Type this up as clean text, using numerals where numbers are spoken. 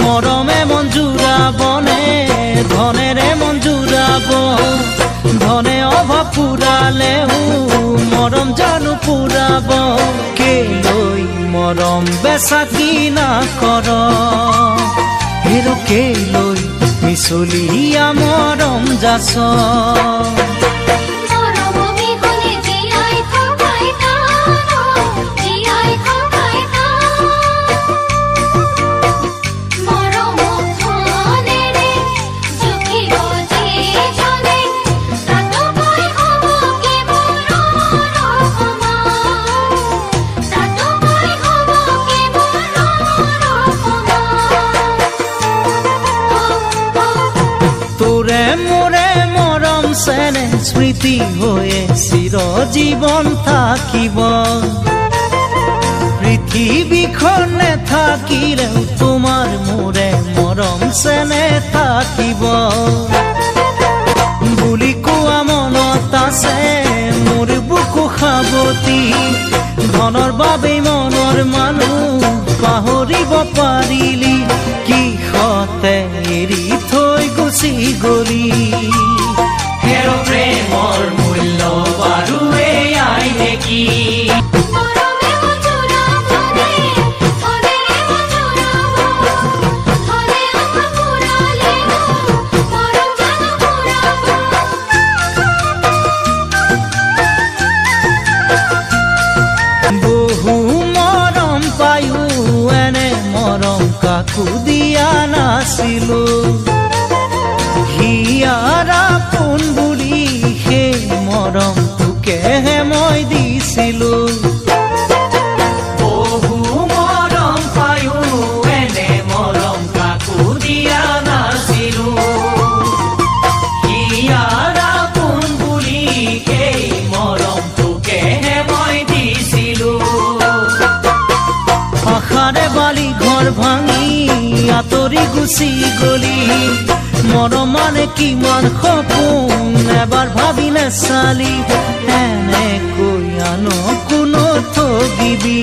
মৰমে মঞ্জুৰাবনে ধনেৰে মঞ্জুৰাব, ধনে অভাৱ পুৰালেও মৰম জানো পুৰাব। কেলৈ মৰম বেচা কিনা কৰ, হেৰ কেলৈ মিছলীয়া মৰম যাচ। মৰম অবিহনে জীয়াই থকাই টান, জীয়াই থকাই টান। মৰমক ধনেৰে জুখিব যিজনে, তাতোকৈ হ'ব কি মৰণৰ সমান, তাতোকৈ হ'ব কি মৰণৰ সমান। তোৰে মোৰে মৰম চেনে স্মৃতি হৈয়ে চিৰ জীৱন থাকিব। পৃথিৱীখনে থাকিলেও তোমাৰ মোৰে মৰম চেনে থাকিব। বুলি কোৱা মনত আছে মোৰ বুকু সাৱটি, ধনৰ বাবে মনৰ মানুহ পাহৰিব পাৰিলি। কিহতে এৰি থৈ গুচি গলি। হেৰ প্ৰেমৰ মূল্য বাৰু এয়াই নেকি? মৰমে মঞ্জুৰাবনে ধনেৰে মঞ্জুৰাব, ধনে অভাৱ পুৰালেও মৰম জানো পুৰাব। বহু মৰম পায়ো এনে মৰম কাকো দিয়া নাছিলো। হিয়াৰ আপোন বুলি সেই মৰম তোকেহে মই দিছিলো। বহু মৰম পায়ো এনে মৰম কাকো দিয়া নাছিলো। হিয়াৰ আপোন বুলি সেই মৰম তোকেহে মই দিছিলো। আশাৰে বালি ঘৰ ভাঙি আঁতৰি গুচি গলি। মৰম মানে কিমান সপোন এবাৰ ভাবি নেচালি, এনেকৈ আন কোনো ঠগিবি।